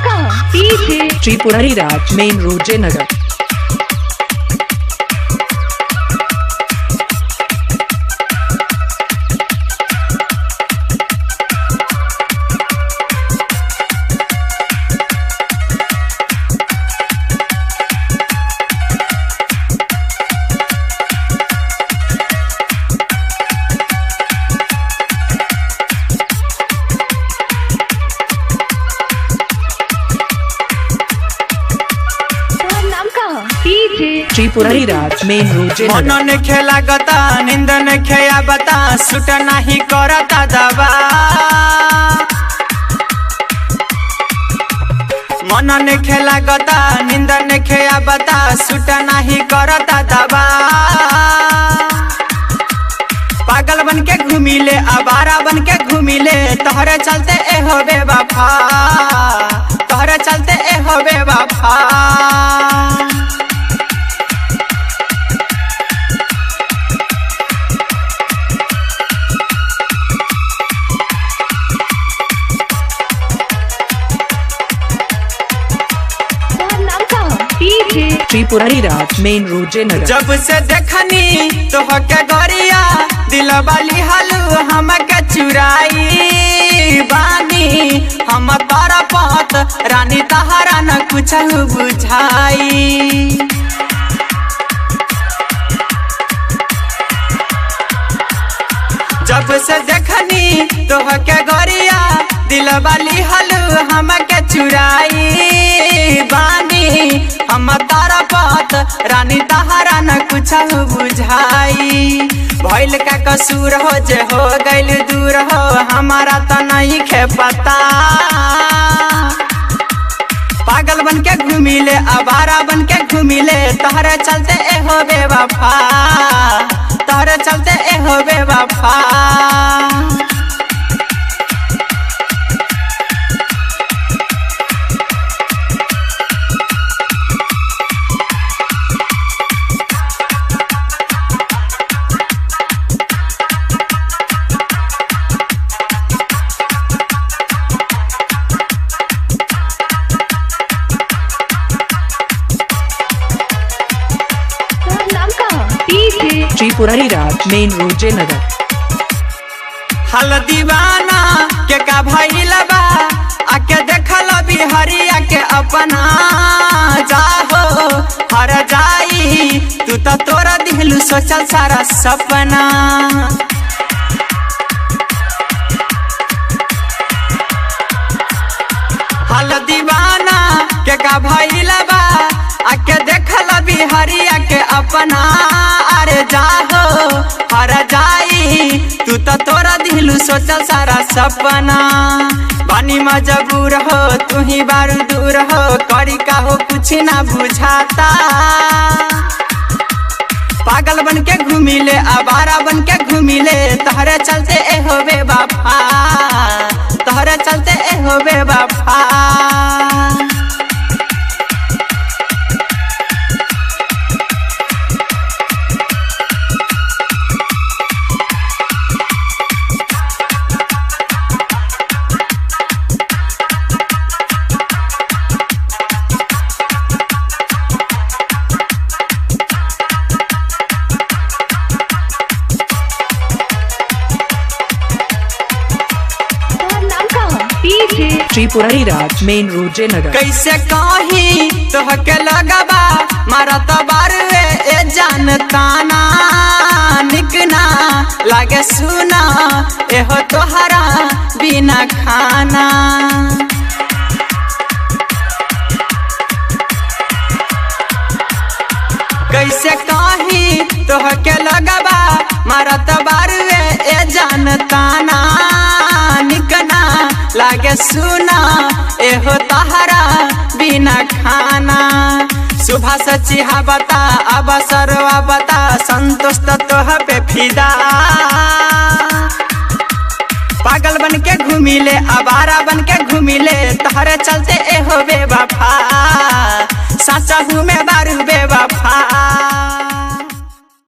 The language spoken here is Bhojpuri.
का DJ Tripurari Raj main road Jaynagar. तोहर नाम का DJ Tripurari Raj main road Jaynagar. मन नखे लागता, नींद नखे आवता, सुट नाही करता दवा। मन नखे लागता, नींद नखे आवता, सुट नाही करता दवा। पागल बन के घूमिले, आवारा बन के घूमिले, तोहरे चलते ए हो बेवफा, तोहरे चलते ए हो बेवफा। तोहर नाम का DJ Tripurari Raj main road Jaynagar. जब से देखनी तोह के गोरिया, दिल वाली हलू हमके चुराई बानी। हम तारा पात रानी तहारा न कुछ बुझाई। जब से देखनी तोह के गोरिया, दिल वाली हलू हमके चुराई बानी। हम तारा पात रानी तहारा न कुछ बुझाई। भइल का कसूर हो जे हो गइल दूर हो, हमारा त नहीं खे पता। पागल बन के घूमिले, आवारा बन के घूमिले, तोहरे चलते ए हो बेवफा, तोहरे चलते ए हो बेवफा। तोहर नाम का DJ Tripurari Raj main road Jaynagar. हल दीवाना के का भइल बा, आके देखल बिहरिया के अपना। जाहो हर जाई तू तो तोरा दिहलू सोचल सारा सपना। हल दीवाना के का भइल बा, आके देखल बिहरिया के अपना। अरे जाहो हर जाई तू तो तोरा दिलू सोचल सारा सपना। बानी मजबूर हो, तू ही बारू दूर हो, करी का हो कुछ ना बुझाता। पागल बन के घूमिले, आवारा बन के घूमिले, तोहरे चलते ए हो बेवफा, तोहरे चलते ए हो बेवफा। तोहर नाम का DJ Tripurari Raj main road Jaynagar. कैसे कही तोह के लगबा, मारा तो बारुए ए जानताना। निकना लागे सुना एहो तोहरा बिना खाना। कैसे कही तोह के लगबा, मारा तो बारुए ए जानताना। निकना लागे सुना एहो तहरा बिना खाना। सुबह सचिहा बता, अब सरवा बता, संतोष तो तोह पे फिदा। पागल बन के घूमिले, आवारा बन के घूमिले, तोहरे चलते ए हो बेवफा, साचा हूँ मैं बारू बेवफा।